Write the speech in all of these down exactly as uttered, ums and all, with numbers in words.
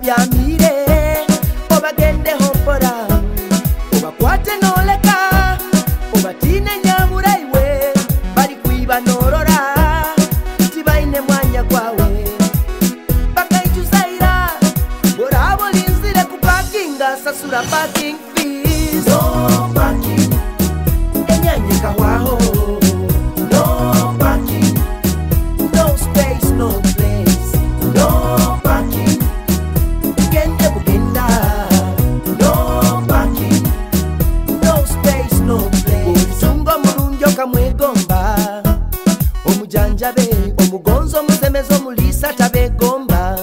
Byamire, obagendeho mpora, obakwate noleka, obatiine nyabura iwe, balikwiba norora, tibaine mwanya gwawe. Bakaijuza ira, bworaaba olinzire kupakinga, sasura parking fees. No parking. Enyanya ekahwaho. No parking. No space, no place. No parking. Bugende bugenda. No parking. No space, no place. Olitunga omurungi okamwegomba. Omujanjabe, omugonzi, omusemezi, omuliisa tabegomba.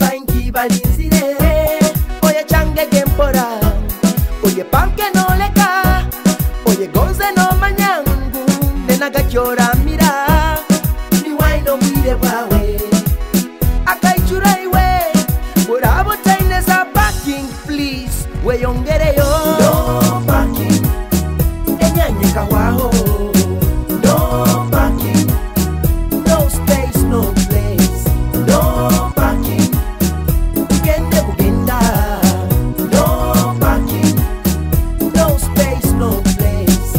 Baingi balinzire, oyecangege mpora. Oyepanke noleka, oyegonze nomanya ngu, nena gakyoramira. Niwaine obwire bwawe. Akaijura iwe, bworaaba otaine za parking, please, weyongereyo. No parking. Enyanya ekahwaho. No parking. No space, no place. No parking. Bugende bugenda. No parking. No space, no place.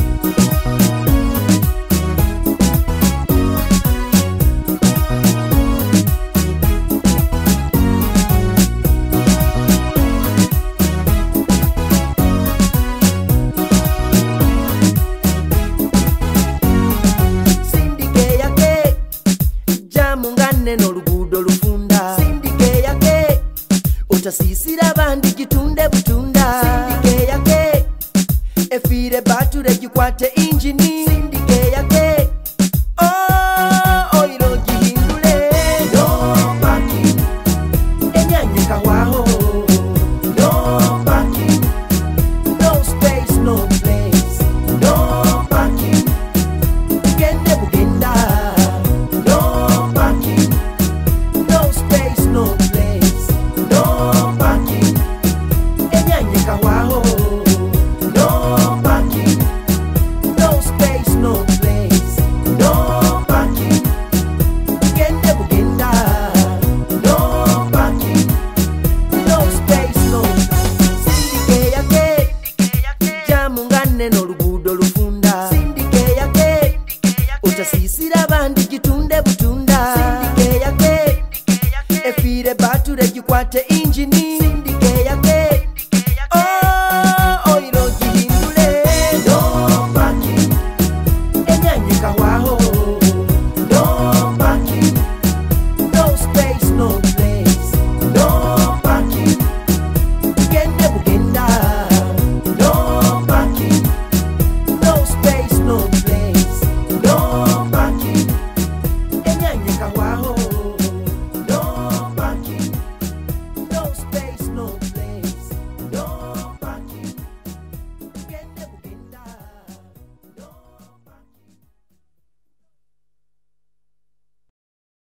Sindika eyake, jamu ngane n'oruguudo rufunda. Sindika eyake, otasiisira abandi, gitunde butunda. Sindika eyake, efiire bature, gikwate injini. Sindika